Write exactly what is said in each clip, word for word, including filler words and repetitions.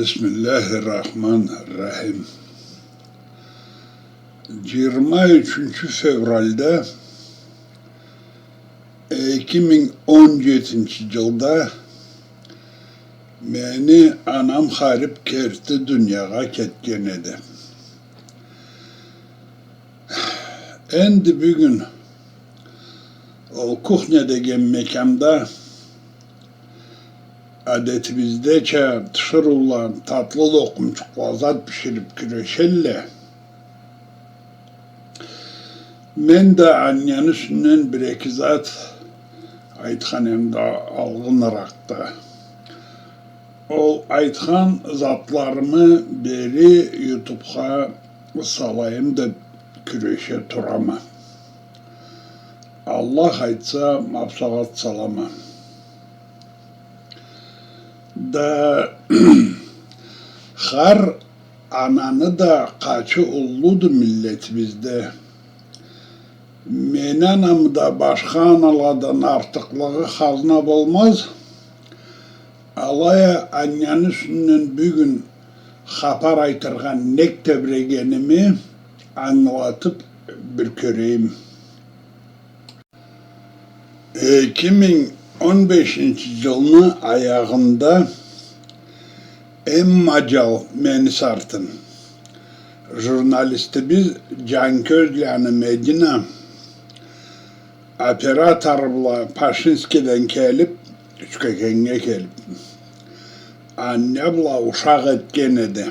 Бисмиллахир-рахманир-рахим. Джыйырма ючюнчю февральда эки минг он джетинчи джылда мени анам харип керти дуниягъа кетген эди. Энди бюгюн ол кухня деген мекямда адетибиздеча тиширыула татлы локъумчукъла зат биширип кюрешелле. Мен да Анняны юсюнден бир-эки зат айтхан эдим да алгъыныракъда. Ол айтхан затларымы бери ютубха салайым деп кюреше турама. Аллах айтса, мапсагъат салама. Да хар ананы да къачы уллуду миллетибизде. Мени анамы да башха аналадан артыкълыгъы хазна болмаз. Алай а Анняны юсюнден бюгюн хапар айтыргъа нек тебрегеними ангылатып бир кёрейим. Эки минг он бешинчи джылны аягъында эм маджал мени сартын журналистибиз Джанкёзланы Медина оператор бла Пашинскеден келип, Ючкекеннге келип, Ання бла ушакъ этген эди.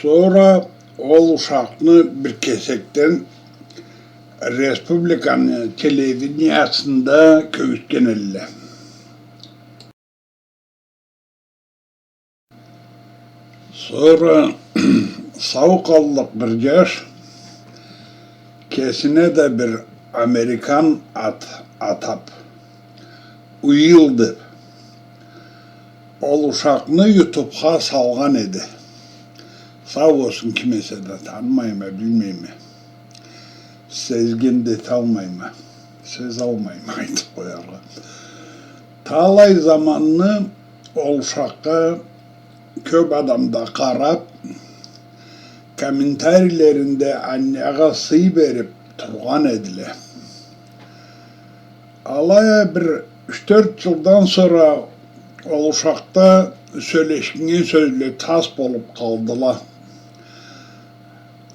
Сора ол ушакъны бир кесекден республиканы телевидениясында кёргюзтген эдиле. Сора сау къаллыкъ бир джаш кесине да бир американ ат атап, Уилл деп, ол ушакъны ютубха салгъан эди. Сау болсун, ким эсе да, танымайма, билмейме. Сезген да эталмайма, сезалмайма айтып къояргъа. Талай заманны ол ушакъгъа кёп адам да къарап, комментарийлеринде Аннягъа сый берип тургъан эдиле. Алай а бир юч-тёрт джылдан сора ол ушакъда сёлешген сёзле тас болуп къалдыла.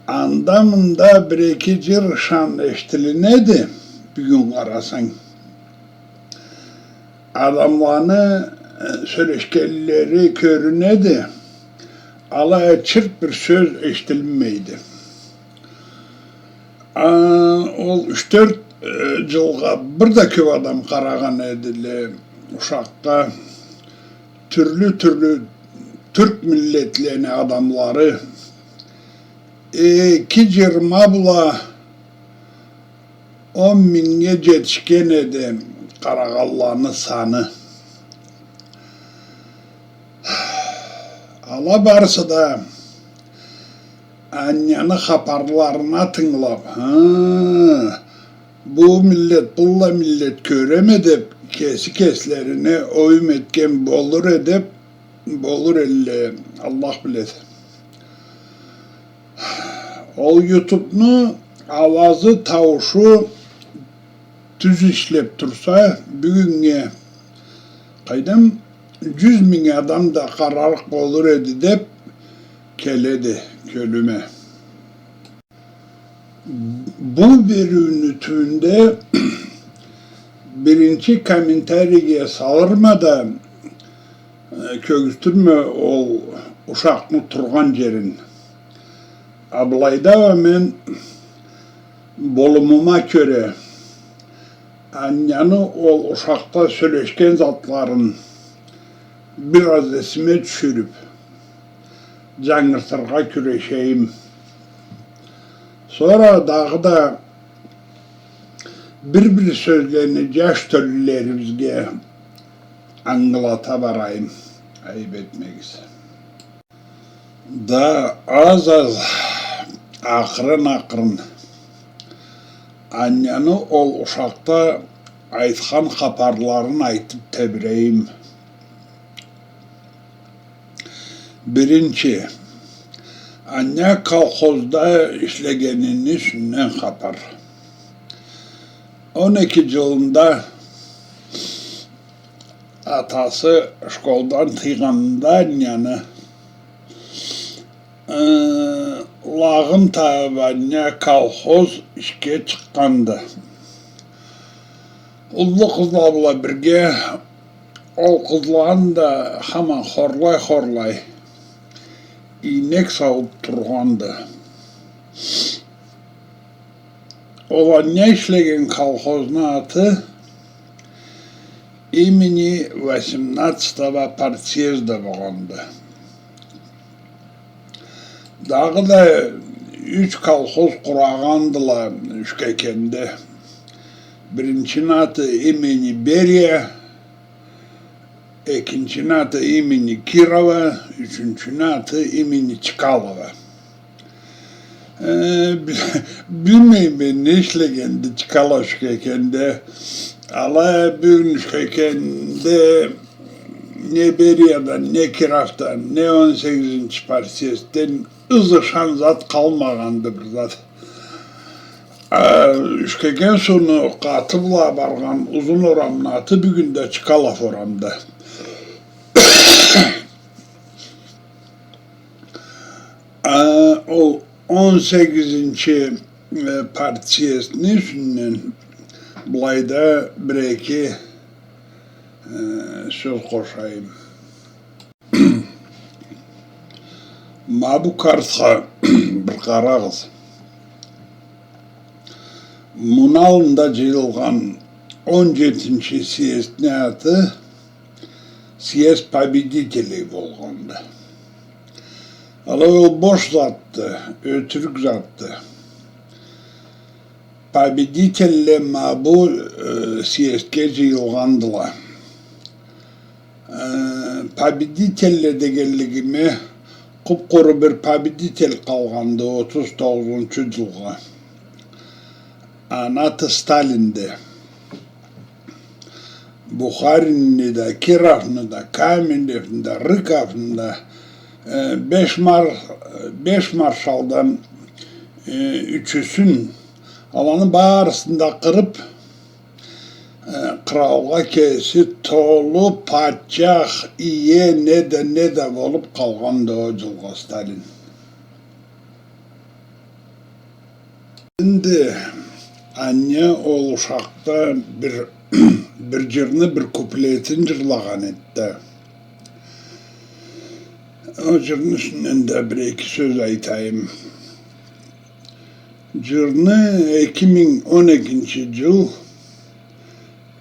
Анда-мында бир-эки джыр шан эшитилинеди, бюгюн къарасанг. Адамланы, э, сёлешгенлери кёрюнеди, алай а чырт бир сёз эшитилинмейди. А, ол юч-тёрт, э, джылгъа бир да кёп адам къарагъан эдиле ушакъгъа. Тюрлю-тюрлю тюрк миллетлени адамлары, эки джыйырма бла он мингнге джетишген эди къарагъанланы саны. Ала барысы да Анняны хапарларына тынгылап, «Хы, бу миллет, быллай миллет кёреме», — деп, кеси кеслерине оюм этген болур э деп, болур элле, Аллах биледи. Ол ютубну ауазы, тауушу тюз ишлеп турса, бюгюннге, къайдам, джюз минг адам да къарарыкъ болур эди деп келеди кёлюме. Бу бериуню тюбюнде биринчи комментарийге салырма да, э, кёргюзтюрме ол ушакъны тургъан джерин. А былайда уа мен болумума кёре, Анняны ол ушакъда сёлешген затларын бир аз эсиме тюшюрюп, джангыртыргъа кюрешейим. Сора дагъыда бир-бир сёзлени джаш тёлюлерибизге ангылата барайым, айып этмегиз. Да аз-аз, акъырын-акъырын Анняны ол ушакъда айтхан хапарларын айтып тебирейим. Биринчи, Аня колхозда ишлегенини юсюнден хапар. Он эки джылында атасы школдан тыйгъанында Аняны, э, лагъын табыб, Аня колхоз ишге чыкъгъанды. Уллу къызла бла бирге ол къызланы да хаман хорлай-хорлай, ийнек саууб тургъанды. Ол Аня ишлеген колхозну аты имени восемнадцатого партсъезда болгъанды. Дагъыда юч колхоз къурагъандыла Ючкекенде. Биринчини аты имени Берия, экинчини аты имени Кирова, ючюнчюню аты имени Чкалова. Э, би-, билмейме, не ишлегенди Чкалов Ючкекенде. Алай а бюгюн Ючкекенде не Бериядан, не Кировдан, не он сегизинчи партсъездден ыз-ышан зат къалмагъанды бир зат. А, Ючкекен сууну къаты бла баргъан узун орамны аты бюгюн да Чкалов орамды. А, ол он сегизинчи, э, партсъездни юсюнден былайда бир-эки, э, сёз къошайым. Ма бу картха бир къарагъыз. Муну аллында джыйылгъан он джетинчи съездни аты съезд победителей болгъанды. Алай ол бош затды, ётюрюк затды. Победительле ма бу, э, съездге джыйылгъандыла. Э, победительле дегенлигиме, къуп-къуру бир победитель къалгъанды отуз тогъузунчу джылгъа. Аны аты Сталинди. Бухаринни да, Кировну да, Каменевни да, Рыковну да, э, беш мар-, беш маршалдан, э, ючюсюн, аланы барысын да къырыб, э, къыралгъа кеси толу патчах, ие, не да, не да болуб къалгъанды ол джылгъа Сталин. Энди Аня ол ушакъда бир, бир джырны бир куплетин джырлагъан эди да. Ол джырны юсюнден да бир-эки сёз айтайым. Джырны эки минг он экинчи джыл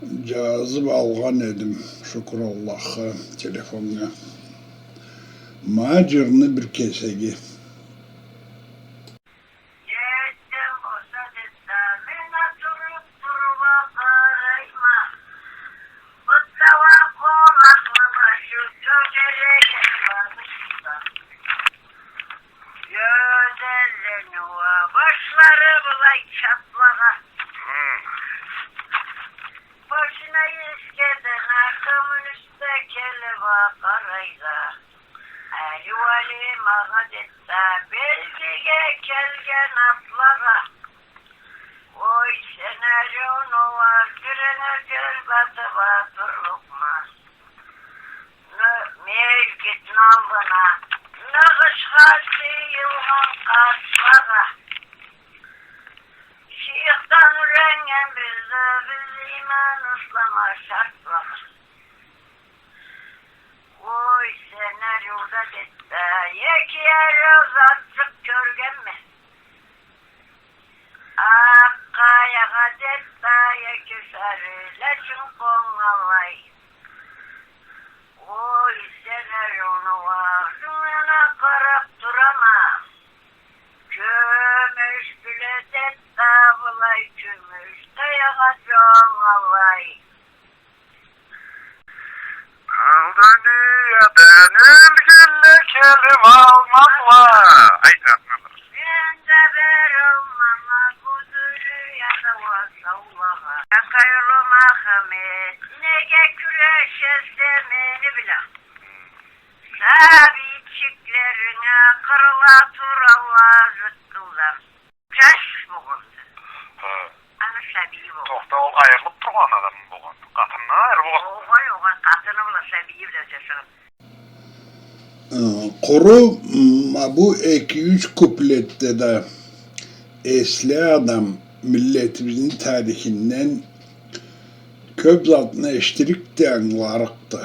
джазыб алгъан эдим, шукур Аллахха, телефоннга. Ма джырны бир кесеги. Башына эскеден а коммунист да келиб а къарайла. Ариу Алим агъа деди да, белгиге келген атлагъа. Ой, сен ариуну а, джюрегинге джер батыб а турлукъма. Ны-, мешитни аллына, ныгъышха сыйылгъан къартлагъа. Шыйыхдан юреннгенбиз да биз иман, ислам а шартлагъа. Ой, сен ариу да деди да, эки ариу затчыкъ кёргенме. Акъ къаягъа деди да, эки сары лачин къоннгалай. Ой, сен ариуну а, юзюнге къараб турама. Кюмюш биле деди да, былай кюмюш къаягъа джоннгалай. Алда дуниядан ёлгенле келиб алмагъанла. Айт, атына бир. Мен да бир алмама бу дунияда уа саулагъа. Акъай улу Махамет, неге кюрешесе мени бла? Сабит Чеклеринге къырыла турала жыртылдан. Жаш болгъанды. Хы. Аны сабийи болгъан. Тохта, ол айырылып тургъан адам болгъан. Къатынындан айры болгъан. Огъай, огъай, къатыны бла, сабийи бла жашагъан. Э, къуру, м, ма бу эки-юч куплетде да эсли адам миллетибизни тарихинден кёп затны эшитирик да ангыларыкъды.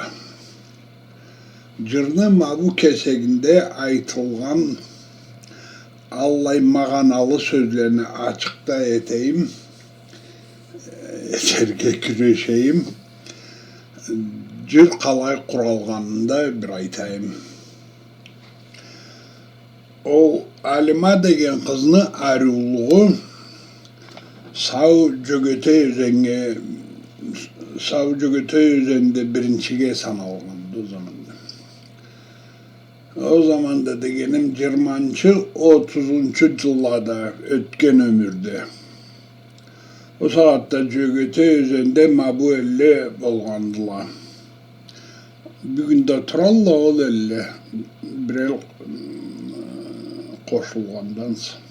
Жырны ма бу кесегинде айтылгъан аллай магъаналы сёзлени ачыкъ да этейим, этерге кюрешейим. Жыр къалай къуралгъанын да бир айтайым. Ол Алима деген къызны ариулугъу Сау Жёгетей ёзеннге, Сау Жёгетей ёзенде биринчиге саналгъанды ол заманда. Ол заманда дегеним жыйырманчы, отузунчу жыллада, ётген ёмюрде. Ол сагъатда Жёгетей ёзенде ма бу элле болгъандыла. Бюгюн да туралла ол элле, бирер, м, къошулгъандан сонг.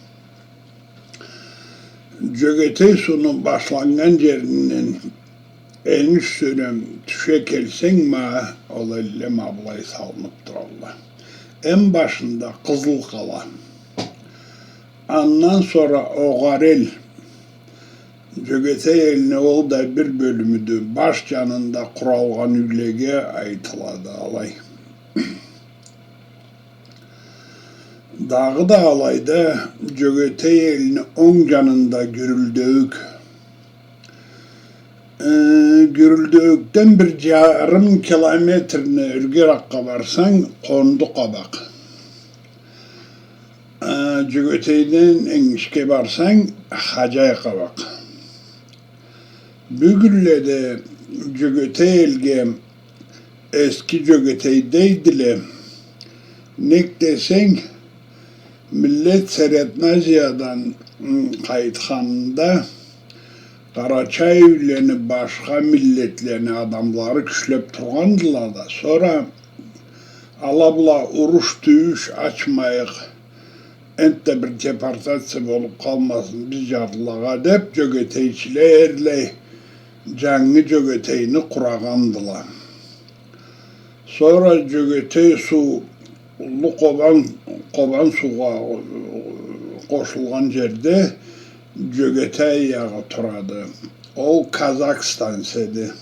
Жёгетей сууну башланнган жеринден энгиш сёре тюше келсенг, ма ол элле ма былай салынып туралла. Эм башында Къызыл къала. Андан сора Огъар эл, Жёгетей элни ол да бир бёлюмюдю, баш жанында къуралгъан юйлеге айтылады алай. Дагъыда алайда Жёгетей элни онг жанында Гюрюлдеуюк. Э, Гюрюлдеуюкден бир жарым километрни ёргеракъгъа барсанг, Къонду-Къабакъ. Э, Жёгетейден энгишге барсанг, Хаджай-Къабакъ. Бюгюнледе Жёгетей элге Эски Жёгетей дейдиле. Нек десенг, миллет Средней Азиядан, м, къайтханында къарачай юйлени башха миллетлени адамлары кючлеп тургъандыла да, сора ала бла уруш-тюйюш ачмайыкъ, энтда бир депортация болуп къалмасын биз жарлагъа деп, жёгетейчиле эрлай жангы Жёгетейни къурагъандыла. Сора Жёгетей суу Уллу Къобан, Къобан суугъа къошулгъан жерде Жёгетей аягъы турады. Ол казак станцияды.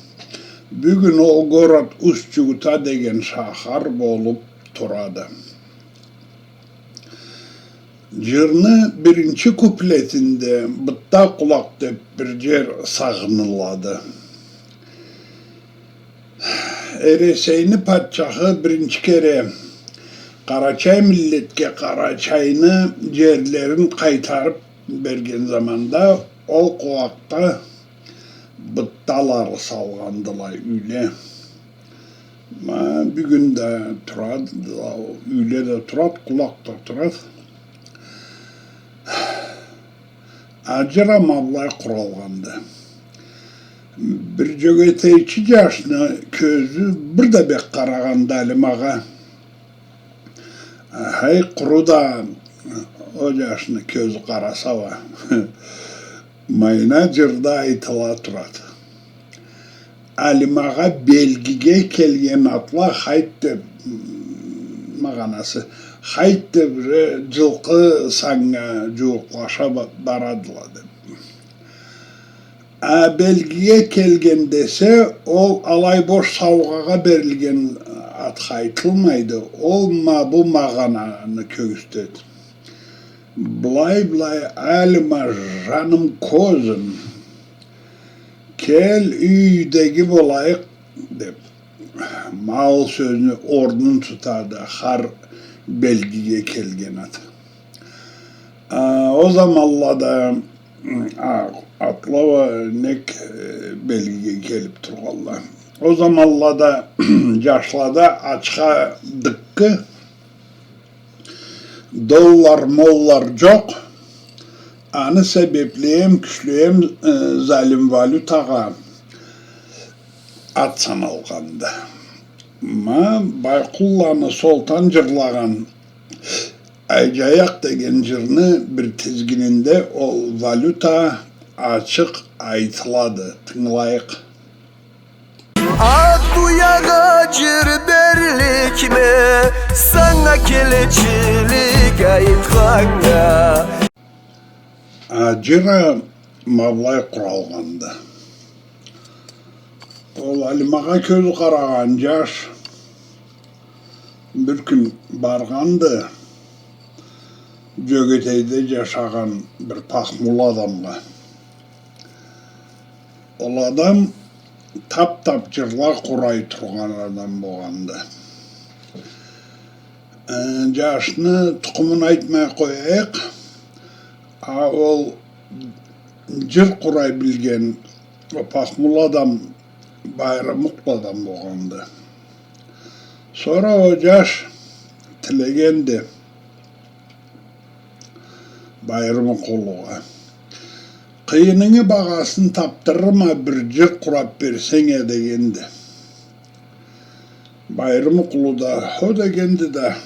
Бюгюн ол город Усть-Чугута деген шахар болуп турады. Жырны биринчи куплетинде Бытта къулакъ деп бир жер сагъынылады. Эресейни патчахы биринчи кере къарачай миллетге Къарачайны жерлерин къайтарып берген заманда ол къулакъда бытталары салгъандыла юйле. Ма бюгюн да турады, юйле да турады, къулакъ да турады. А жыр ма былай къуралгъанды. Бир жёгетейчи жашны кёзю бир да бек къарагъанды Алимагъа. Хай, къуру да ол жашны кёзю къараса уа. Ма аны жырда айтыла турады. Алимагъа белгиге келген атла хайт деп, магъанасы, хайт деп, э, жылкъы саннга жууукълаша ба-, барадыла деп. А белгиге келген десе, ол алай бош саугъагъа берилген атха айтылмайды. Ол ма бу магъананы кёргюзтеди. Былай, былай, Алима, жаным, кёзюм, кел, юйдеги болайыкъ, деп, ма ол сёзню орнун тутады хар белгиге келген ат. А, ол заманлада, а, атла уа нек, э, белгиге келип тургъанла. Ол заманлада жашлада ачха дыкъгъы, доллар-моллар жокъ. Аны себепли эм кючлю, эм, э, залим валютагъа ат саналгъанды. Ма Байкъулланы Солтан джырлагъан «Айджаякъ» деген джырны бир тизгининде ол валюта ачыкъ айтылады. Тынгылайыкъ. Ат уягъа джыр берликме, санга келечилик айтханнга. А джыр а ма былай къуралгъанды. Ол Алимагъа кёз къарагъан джаш бир кюн баргъанды Джёгетейде джашагъан бир пахмул адамгъа. Ол адам тап-тап джырла къурай тургъан адам болгъанды. Э, джашны тукъумун айтмай къояйыкъ, а ол джыр къурай билген ол пахмул адам байрымукълу адам болгъанды. Сора ол джаш тилегенди Байрымукълугъа: «Къыйынынгы багъасын тапдырырма, бир джыр къурап берсенг а», — дегенди. Байрымукълу да «хо» дегенди да,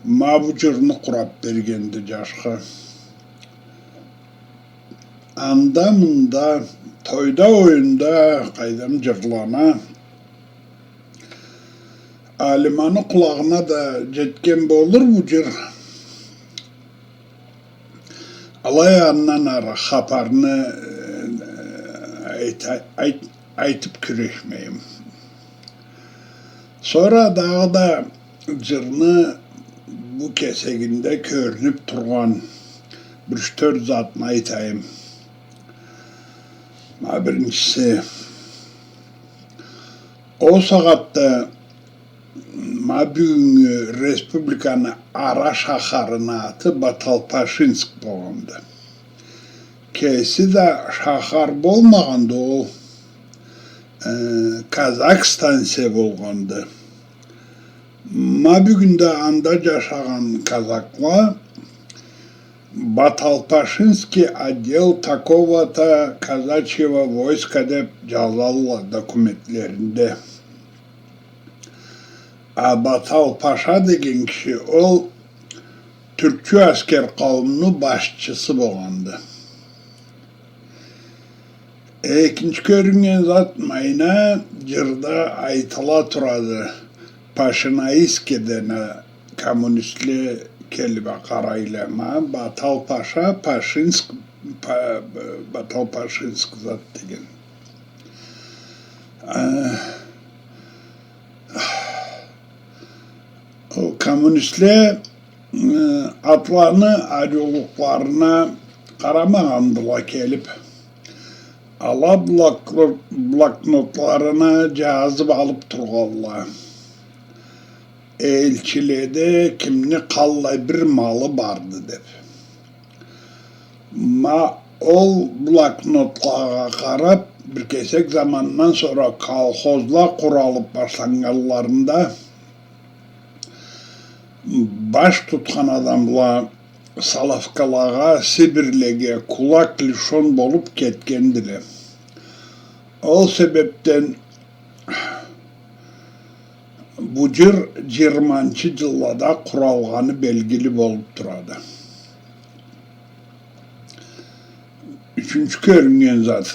ма бу джырны къурап бергенди джашха. Анда-мында, тойда-оюнда, къайдам, джырлана. Алиманы къулагъына да джетген болур бу джыр. Алай а андан ары хапарны, э, айта-, айт-, айтып кюрешмейим. Сора дагъыда джырны бу кесегинде кёрюнюп тургъан бир юч-тёрт затны айтайым. Ма биринчиси, ол сагъатда ма бюгюннгю республиканы ара шахарыны аты Баталпашинск болгъанды. Кеси да шахар болмагъанды ол, э, казак станция болгъанды. Ма бюгюн да анда джашагъан казакла «Баталпашинский отдел такого-то казачьего войска» деп джазалла документлеринде. А Батал Паша деген киши ол тюркчю аскер къауумну башчысы болгъанды. Экинчи кёрюннген зат, майна джырда айтыла турады: Пашинаискеден а коммунистле келип а къарайла. Ма Батал Паша, Пашинск, па-, Батал Пашинск зат деген. А, ол коммунистле, э, атланы ариулукъларына къарамагъандыла келип. Ала блок-, блокнотларына джазып алып тургъанла. Элчиледе кимни къаллай бир малы барды деп. Ма ол блокнотлагъа къарап, бир кесек замандан сора колхозла къуралып башланнганларында баш тутхан адамла Соловкалагъа, Сибирлеге кулак лишён болуп кетгендиле. Ол себепден бу джыр джыйырманчы джыллада къуралгъаны белгили болуп турады. Ючюнчю кёрюннген зат.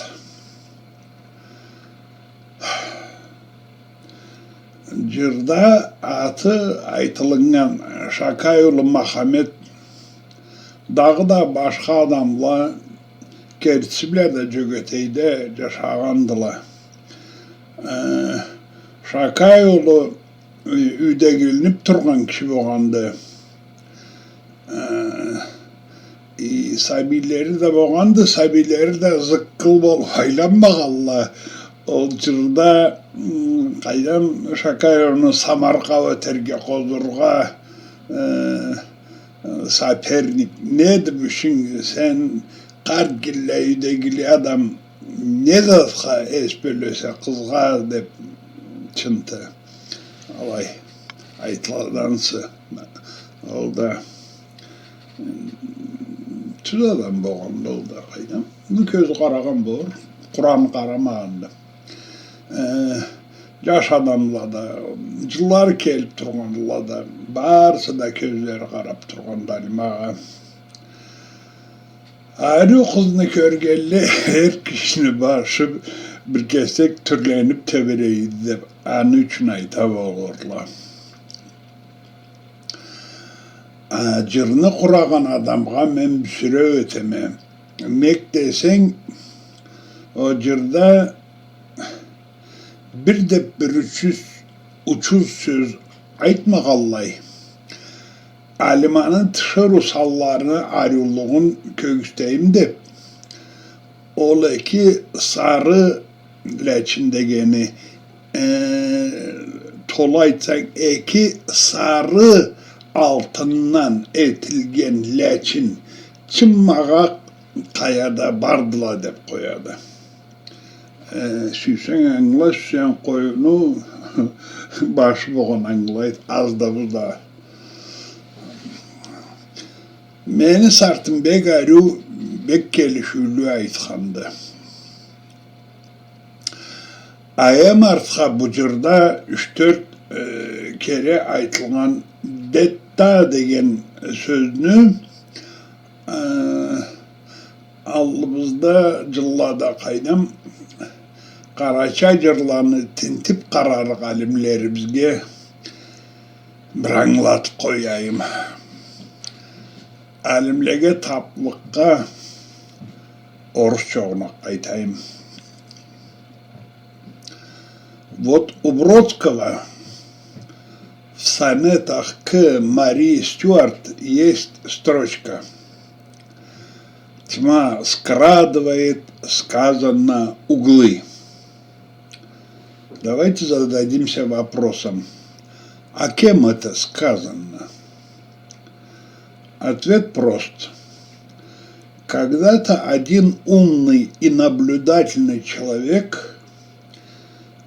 Джырда аты айтылыннган Шакай улу Махамет, дагъыда башха адамла, кертиси бла да Джёгетейде джашагъандыла. Э, Шакай улу, э, юйдегиленип тургъан киши болгъанды. Э, и, сабийлери да болгъанды, сабийлери да зыккыл болуп айланмагъанла. Ол джырда, м, къайдам, Шакай улуну самаркъау этерге къозургъа, э, соперник, неди бу ишинг, сен къарт гилля юйдегили адам, не затха эс бёлесе къызгъа, деп чынты. Алай айтыладансы. Ол да, м, тюз адам болгъанды ол да, къайдам. Муну кёзю къарагъан болур, Къуран къарамагъанды. Э, Джаш адамла да, джыллары келиб тургъанла да, барысы да кёзлери къараб тургъанды Алимагъа. Ариу къызны кёргенле, эр кишини башы бир кесек тюрлениб тебирейди деб, аны ючюн айта болурла. А, джырны къурагъан адамгъа мен бюсюреу этеме. Нек десенг, ол джырда бир да бир учуз, учуз сёз айтмагъанлай, Алиманы тиширыу санларыны ариулугъун кёргюзтейим деб, ол эки сары лачин дегени, э, толу айтсанг, эки сары алтындан этилген лачин чыммакъ къаяда бардыла деб къояды. Э, сюйсенг ангыла, сюйсенг къой, ну, башы болгъан ангылайды, аз да, бу да. Мени сартым бек ариу, бек келишиулю айтханды. А эм артха бу джырда юч-тёрт, э, кере айтылгъан «детта» деген сёзню, э, аллыбызда джыллада къайдам, къарачай джырланы тинтиб къарарыкъ алимлерибизге бир ангылатыб къояйым. Алимлеге таблыкъгъа орусча огъуна айтайым. Вот у Бродского в сонетах к Марии Стюарт есть строчка: «Тьма скрадывает сказанно углы». Давайте зададимся вопросом, а кем это сказано? Ответ прост. Когда-то один умный и наблюдательный человек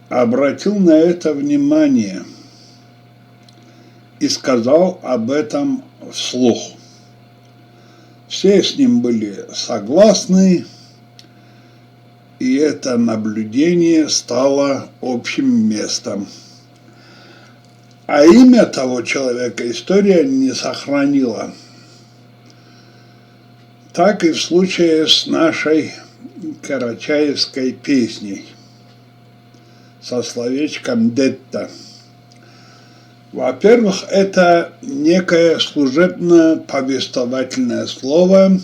обратил на это внимание и сказал об этом вслух. Все с ним были согласны, и это наблюдение стало общим местом. А имя того человека история не сохранила. Так и в случае с нашей карачаевской песней со словечком «детта». Во-первых, это некое служебно-повествовательное слово,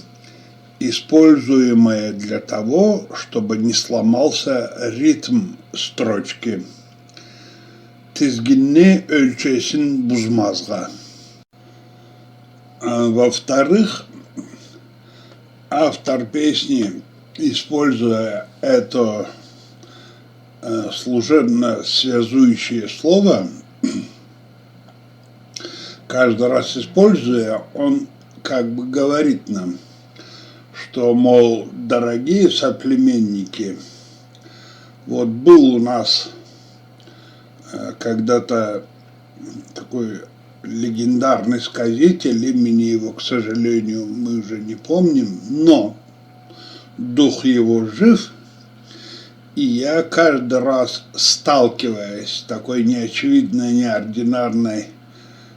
используемое для того, чтобы не сломался ритм строчки. Тизгинни ёлчесин бузмазгъа. А, во-вторых, автор песни, используя это, э, служебно связующее слово, каждый раз используя, он как бы говорит нам, что, мол, дорогие соплеменники, вот был у нас, э, когда-то такой легендарный сказитель, имени его, к сожалению, мы уже не помним, но дух его жив, и я каждый раз, сталкиваясь с такой неочевидной, неординарной,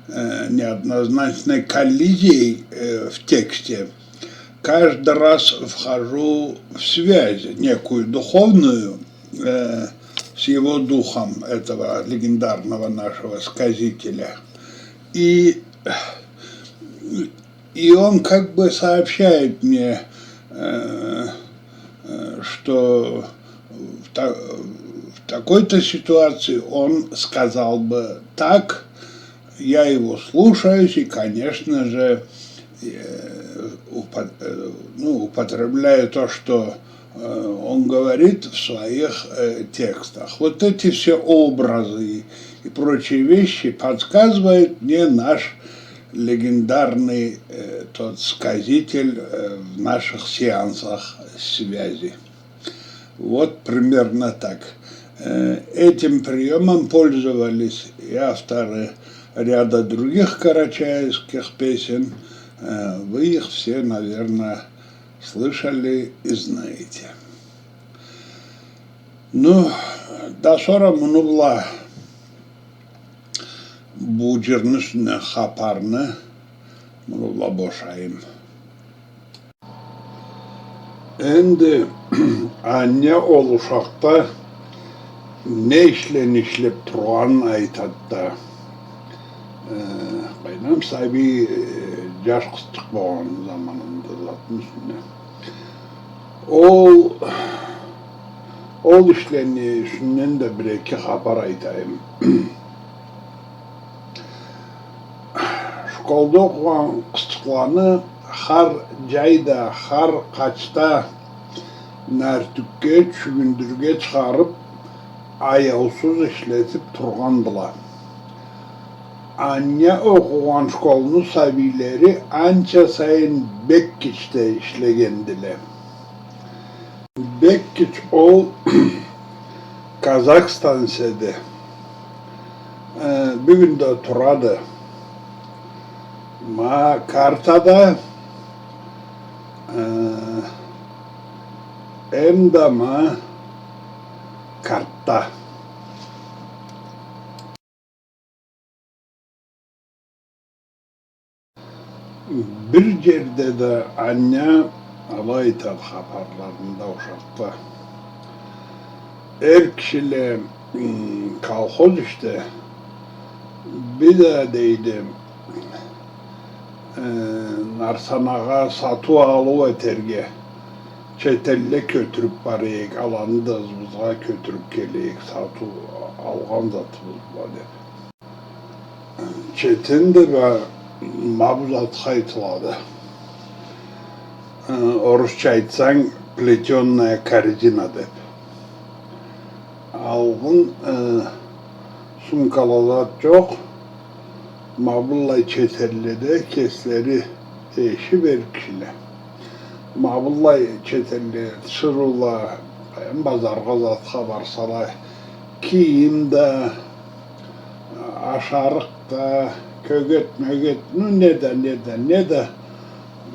э, неоднозначной коллизией, э, в тексте, каждый раз вхожу в связь некую духовную, э, с его духом, этого легендарного нашего сказителя. И, и он как бы сообщает мне, э, э, что в та-, в такой-то ситуации он сказал бы так, я его слушаюсь, и, конечно же, э, упо-, э, ну, употребляю то, что, э, он говорит в своих, э, текстах. Вот эти все образы и, и прочие вещи подсказывает мне наш легендарный, э, тот сказитель, э, в наших сеансах связи. Вот примерно так. Э, этим приёмом пользовались и авторы ряда других карачаевских песен. Э, вы их все, наверное, слышали и знаете. Ну, да сора муну бла бу джырны юсюнден хапарны муну бла бошайым. Энди Аня ол ушакъда не ишлени ишлеб тургъанын айтад да. Э, къайдам, сабий, э, джаш къызчыкъ болгъан заманында затны юсюнден. Ол, ол ишлени юсюнден да бир-эки хапар айтайым. Школда окъугъан къызчыкъланы хар джайда, хар къачда нартюхге, чюгюндюрге чыгъарыб, аяусуз ишлетиб тургъандыла. Аня окъугъан школну сабийлери анча сайын Беккичде ишлегендиле. Беккич ол Казахстан седе. Э, бюгюн да турады. Ма картада, э, эм да ма картда. Бир джерде да Аня алай айтады хапарларында ушакъда. Эр кишиле, м, колхоз ишде, биз да, дейди, э, Нарсанагъа сатыу-алыу этерге чет элле кётюрюб бара эдик, аланы да ызыбызгъа кётюрюб келе эдик, сатыу, алгъан затыбыз бла деб. Четен деб а, ма бу затха айтылады. Э, орусча айтсанг, плетёная корзина деб. Алгъын, э, сумкала зат джокъ, ма быллай чет элледе кеслери эшиб эр кишиле. Ма быллай чет элледе тиширыула, базаргъа затха барсала, кийим да, ашарыкъ да, кёгет-мёгет, ну, не да, не да, не да,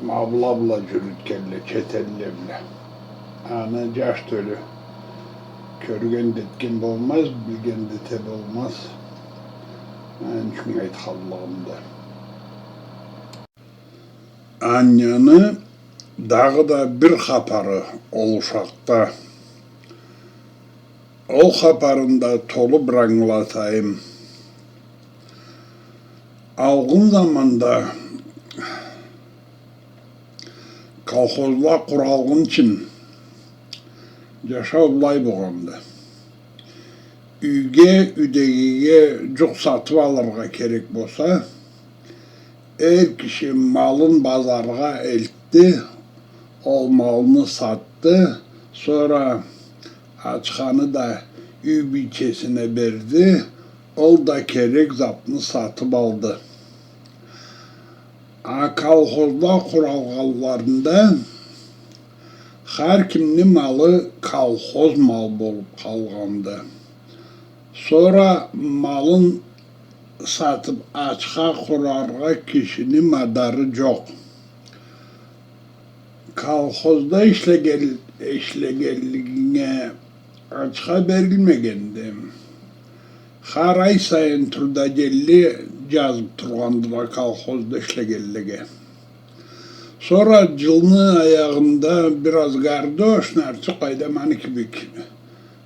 ма была-была джюрютгенле, чет элле бла. Аны джаш тёлю кёрген да этген болмаз, билген да эте болмаз. Аны ючюн айтханлыгъымды. Аняны дагъыда бир хапары ол ушакъда. Ол хапарын да толу бир ангылатайым. Алгъын заманда колхозла къуралгъынчын джашау былай болгъанды. Юйге, юйдегиге джукъ сатыб алыргъа керек болса, эр киши малын базаргъа элтди, ол малны сатды, сора ачханы да юй бийчесине берди, ол да керек затны сатыб алды. А колхозла къуралгъанларында хар кимни малы колхоз мал болуб къалгъанды. Сора малын сатыб, ачха къураргъа кишини мадары джокъ. Колхозда ишлеген-, ишлегенлигинге ачха берилмегенди. Хар ай сайын трудоденьли джазыб тургъандыла колхозда ишлегенлеге. Сора джылны аягъында бир аз гардош, нарты, къайдам, аны кибик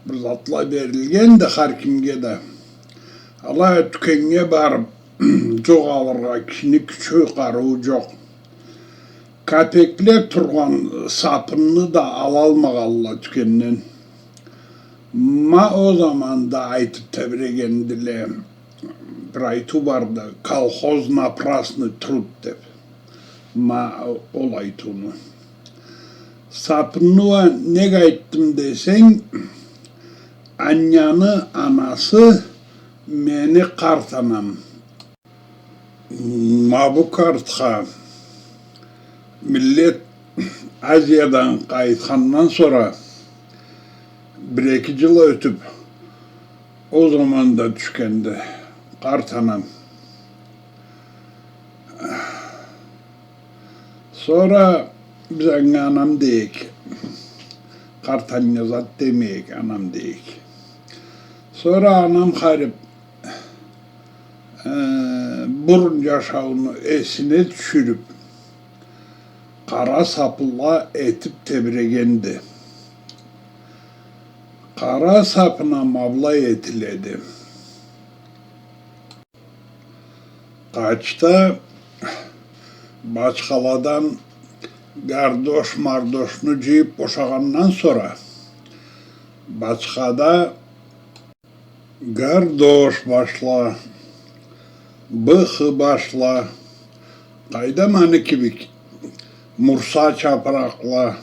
бир затла берилгенди хар кимге да. Алай а тюкеннге барыб, джукъ алыргъа кишини кючю, къарыуу джокъ. Капекле тургъан сапынны да алалмагъанла тюкенден. Ма ол заманда айтыб тебрегендиле, бир айтыу барды, колхоз — напрасный труд деб. Ма ол айтыуну. Сапынны уа нек айтдым десенг, Аняны анасы мени къарт анам. Ма бу картха миллет Азиядан къайтхандан сора бир-эки джыл ётюб, ол заманда тюшгенди къарт анам. Сора биз анга анам дейик. Къарт анга зат демейик, анам дейик. Сора анам харип, э, бурун джашауну эсине тюшюрюп, къара сапынла этип тебирегенди. Къара сапын а ма былай этиледи. Къачда бачхаладан гардош-мардошну джыйып бошагъандан сора, бачхада гардош башла, быхы башла, къайдам, аны кибик мурса чапыракъла,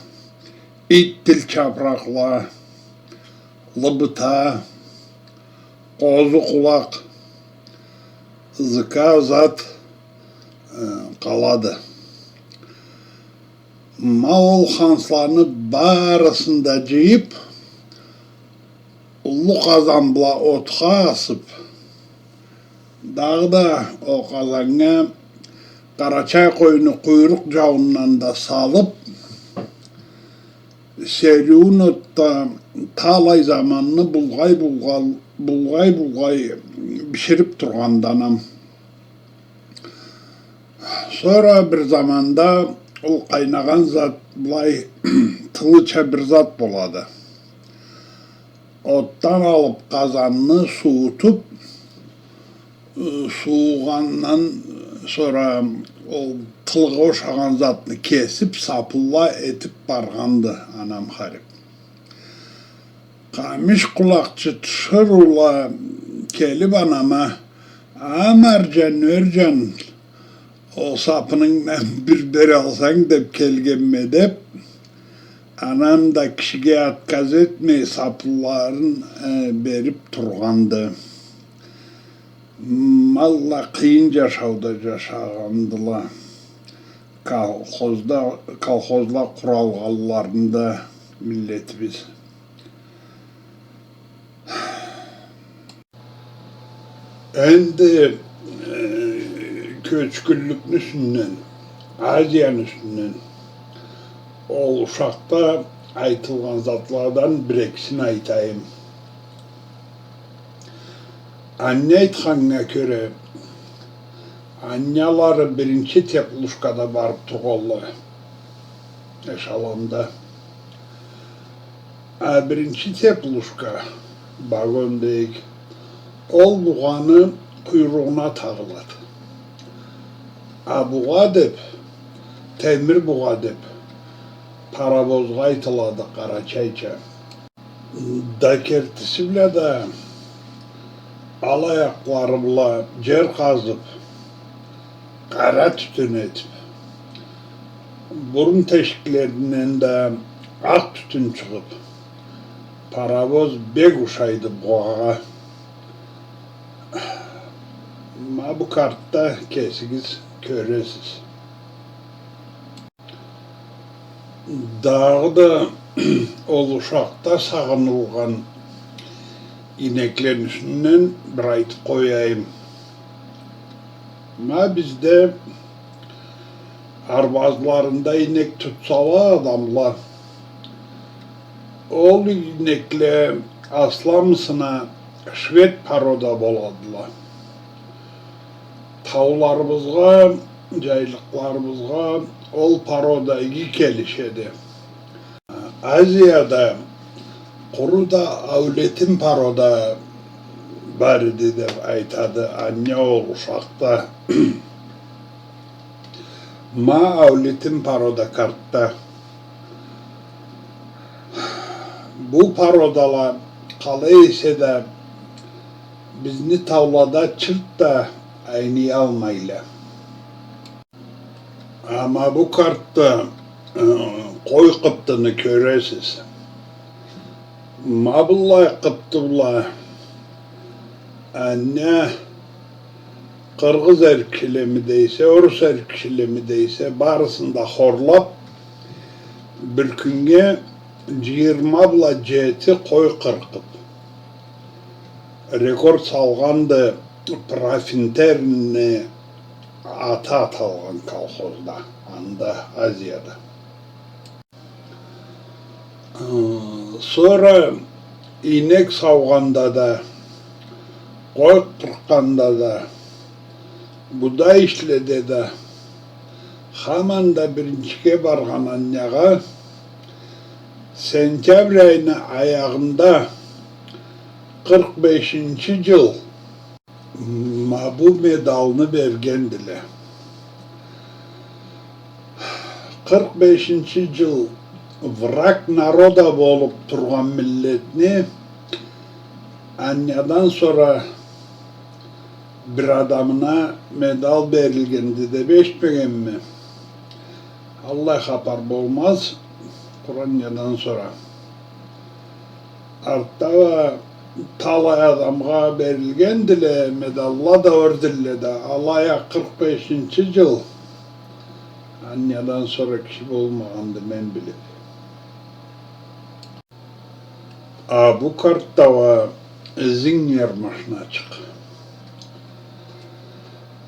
ит тил чапыракъла, лыбыта, къозу къулакъ, зыка зат, э, къалады. Ма ол хансланы барысын да джыйып, уллу къазан бла отха асып, дагъыда ол къазаннга къарачай къойну къуйрукъ джауундан да салып, сериуюн отда талай заманны булгъай-булгъал-, булгъай-булгъай биширип тургъанды анам. Сора бир заманда ол къайнагъан зат былай тылыча бир зат болады. Отдан алып, къазанны суутуп, ы, сууугъандан сора ол тылгъа ошагъан затны кесип, сапынла этип баргъанды анам харип. Къамиш къулакъчы тиширыула келип анама: «А, Марджан, Ёрджан, ол сапынынгдан бир бералсанг деп келгенме», — деп, анам да кишиге отказ этмей, сапынларын, э, берип тургъанды. Ма алай къыйын джашауда джашагъандыла. Колхозда, колхозла къуралгъанларында миллетибиз. Энди, э, кёчгюнлюкню юсюнден, Азияны юсюнден ол ушакъда айтылгъан затладан бир-экисин айтайым. Анне айтханнга кёре, аннялары биринчи теплушкада барып тургъанла, эшелонда. А биринчи теплушка, вагон дейик, ол бугъаны къуйругъуна тагъылады. А бугъа деп, темир бугъа деп, паровозгъа айтылады къарачайча. Да кертиси бла да ал аякълары бла джер къазып, къара тютюн этип, бурун тешиклеринден да акъ тютюн чыгъып, паровоз бек ушайды бугъагъа. Ма бу картда кесигиз кёресиз. Дагъыда ол ушакъда сагъынылгъан ийнеклени юсюнден бир айтып къояйым. Ма бизде арбазларында ийнек тутсала адамла, ол ийнекле асламысына швед порода боладыла. Тауларыбызгъа, джайлыкъларыбызгъа ол порода иги келишеди. Азияда къуру да аулетин порода бар эди деп айтады анне ол ушакъда. Ма аулетин порода картда. Бу породала къалай эсе да бизни таулада чырт да айныялмайла. Амма бу картда, э, къой къыптыны кёресиз. Ма быллай къыпты бла, анне къыргъыз эркишилеми дейсе, орус эркишилеми дейсе, барысын да хорлап, бир кюннге джыйырма бла джети къой къыркъып, рекорд салгъанды, профинтерный аты аталгъан колхозда, анда, Азияда. Э, Сора ийнек саугъанда да, къой къыркъгъанда да, будай ишледе да, хаман да биринчиге баргъан Аннягъа сентябрь айны аягъында къыркъ бешинчи джыл ма бу медалны бергендиле. Къыркъ бешинчи джыл враг народа болуп тургъан миллетни Аннядан сора бир адамына медал берилгенди деп эшитмегенме. Аллай хапар болмаз, къуру Аннядан сора. Артда уа талай адамгъа берилгендиле медалла да, орденле да, алай а къыркъ бешинчи джыл Аннядан сора киши болмагъанды, мен билип. А бу картда уа зингер машиначыкъ.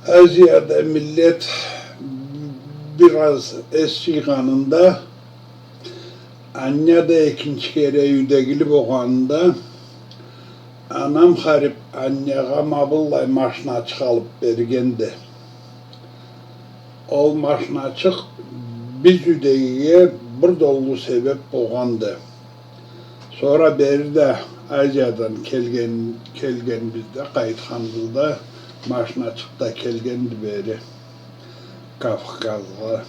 Азияда миллет бир аз эс джыйгъанында, Ання да экинчи кере юйдегили болгъанында, анам харип Аннягъа ма быллай машиначыкъ алып бергенди. Ол машиначыкъ биз юйдегиге бир да уллу себеп болгъанды. Сора бери да Азиядан келген, келгенибизде, къайтханыбызда машиначыкъ да келгенди бери Кавказгъа.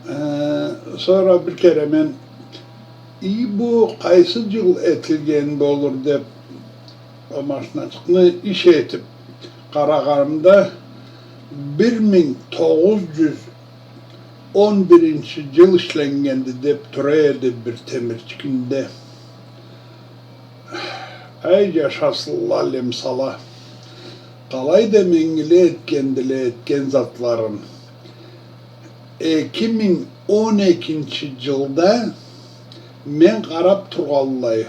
Э, сора бир кере мен, ий, бу къайсы джыл этилген болур деп, ол машиначыкъны иш этип къарагъанымда, бир минг тогъуз джюз он биринчи джыл ишленнгенди деп тура эди бир темирчигинде. Ай, джашасынла, лемсала. Къалай да менгиле этгендиле этген затларын. Эки минг он экинчи джылда мен къарап тургъанлай,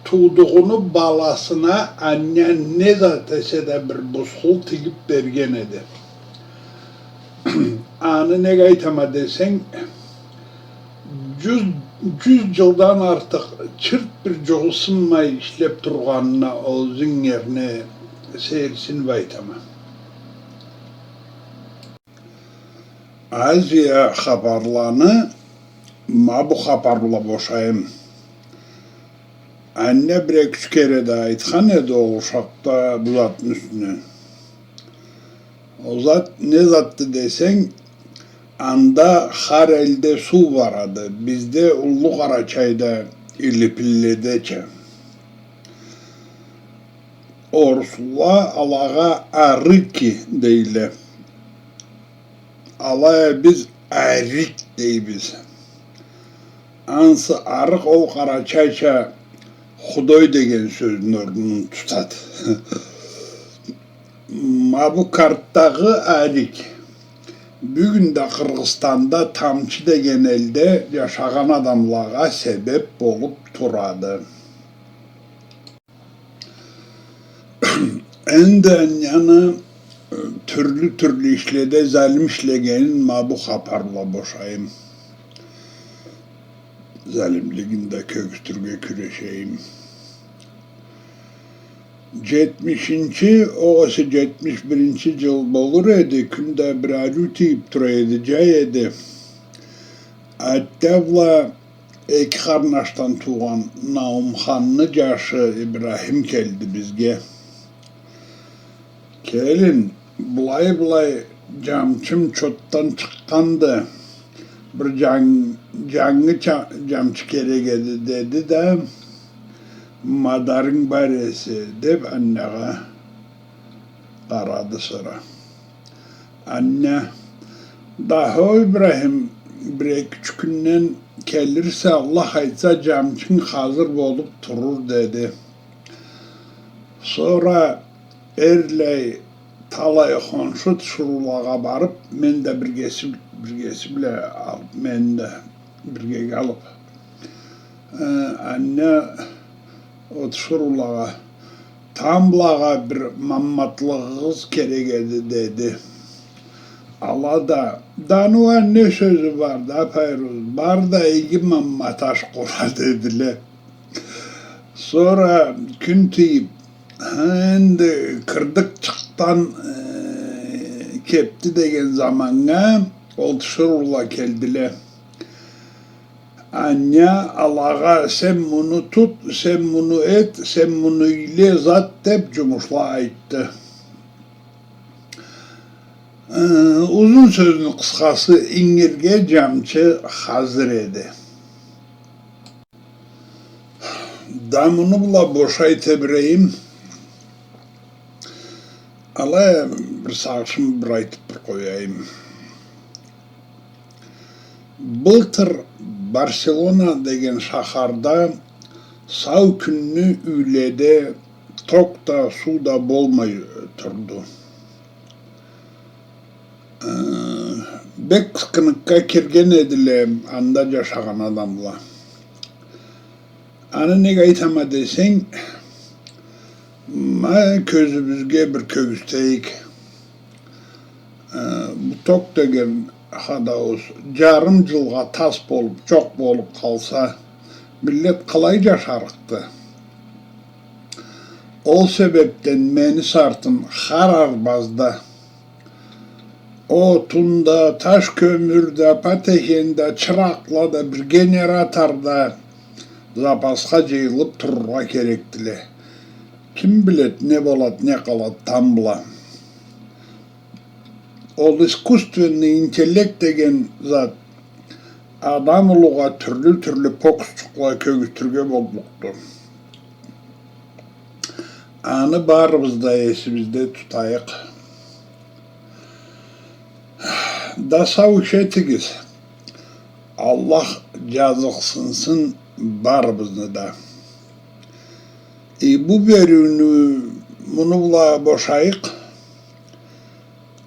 туудугъуну баласына Ання не зат эсе да бир бусхул тигип берген эди. Аны неге айтама десенг, джюз, джюз джылдан артыкъ чырт бир джугъу сынмай ишлеп тургъанына ол зингерни сейирсинип айтама. Азия хапарланы ма бу хапар бла бошайым. Анне бир эки-юч кере да айтхан эди ол ушакъда бу затны юсюнден. Ол зат не затды десенг, анда хар элде суу барады. Бизде Уллу Къарачайда, Илипилледеча. Орусла алагъа арыки дейле. Алай а биз арик дейбиз. Ансы арыкъ ол къарачайча Худой деген сёзню орнун тутады. Ма бу картдагъы арик бюгюн да Къыргъызстанда Тамчы деген элде джашагъан адамлагъа себеп болуп турады. Энди Анняны, э, тюрлю-тюрлю ишледе залим ишлегенин ма бу хапар бла бошайым. Залимлигин да кёргюзтюрге кюрешейим. Джетмишинчи, огъесе джетмиш биринчи джыл болур эди, кюн да бир ариу тийип тура эди, джай эди. Атта бла эки къарнашдан туугъан Наумханны джашы Ибрахим келди бизге. Келин, былай-былай джамчым чотдан чыкъгъанды. Бир джан-, джангы ча-, джамчы керек эди, деди да, мадарынг бар эсе, деп Аннягъа къарады сора. Анне: «Да хо, Ибрахим, бир эки-юч кюнден келирсе, Аллах айтса, джамчынг хазыр болуп турур», — деди. Сора эрлай талай хоншу тиширыулагъа барып, мен да биргеси, биргеси бла алып, мени да биргеге алып, э, Анне ол тиширыулагъа: «Тамблагъа бир мамматлыгъыгъыз керек эди», — деди. Ала да: «Да аны уа не сёзю барды, а, Пайруз, бар да иги ма-, маташ къура», — дедиле. Сора кюн тийип, энди кырдык чыкъдан, э, кепди деген заманнга ол тиширыула келдиле. Аня алагъа: «Сен муну тут, сен муну эт, сен муну ийле, зат», — деп, джумушла айтды. Э, узун сёзню къысхасы, ингирге джамчы хазыр эди. Да муну бла бошай тебирейим. Алай а бир сагъышым бир айтып бир къояйым. Былтыр Барселона деген шахарда сау кюнню юйледе ток да, суу да болмай турду. Э, бек къыйынлыкъгъа кирген эдиле анда джашагъан адамла. Аны неге айтама десенг, ма кёзюбюзге бир кёргюзтейик. Э, бу ток деген хадаус джарым джылгъа тас болуп, джокъ болуп къалса, миллет къалай джашарыкъды? Ол себепден мени сартым хар арбазда отун да, таш кёмюр да, патехен да, чыракъла да, бир генератор да запасха джыйылып турургъа керекдиле. Ким билед, не болад, не къалад тамбла. Ол искусственный интеллект деген зат адам улугъа тюрлю-тюрлю покусчукъла кёргюзтюрге боллукъду. Аны барыбыз да эсибизде тутайыкъ. Да сау иш этигиз. Аллах джазыкъсынсын барыбызны да. Э, бу бериуню муну бла бошайыкъ.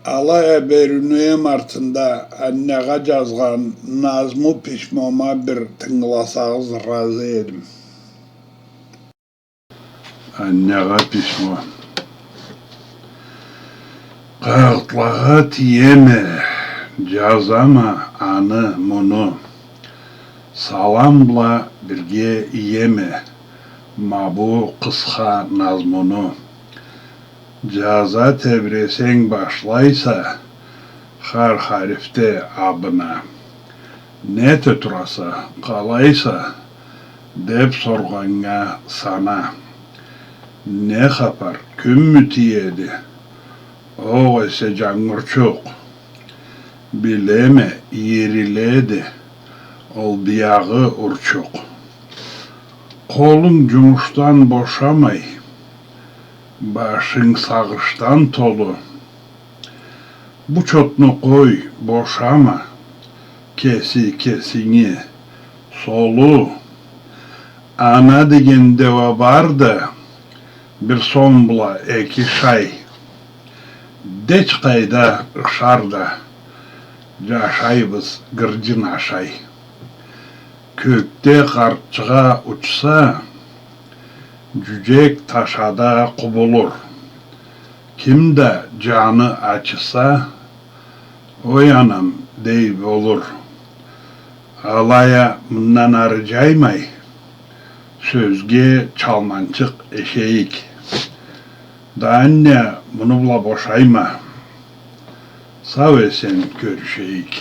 Алай а бериуню эм артында Аннягъа джазгъан назму письмома бир тынгыласагъыз, разы эдим. Аннягъа письмо. Къагъытлагъа тиеме, джазама аны, муну. Салам бла бирге иеме ма бу къысха назмуну. Джаза тебиресенг башлайса, хар харифде абына. Не эте тураса, къалайса, деп соргъаннга сана. Не хапар, кюнмю тиеди? Огъесе джангурчукъ. Билеме, ийириледи ол биягъы урчукъ. Къолунг джумушдан бошамай, башынг сагъышдан толу. Бу чотну къой, бошама кеси кесинги, солу. Ана деген деуа бар да, бир сом бла эки шай. Деч къайда ышар да, джашайбыз гырджын ашай. Кёкде къартчыгъа учса, джюджек ташада къубулур. Ким да джаны ачыса, «Ой, анам», дей болур. Алай а мындан ары джаймай, сёзге чалманчыкъ эшейик. Да, Аннягъа, муну бла бошайма. Сау-эсен кёрюшейик.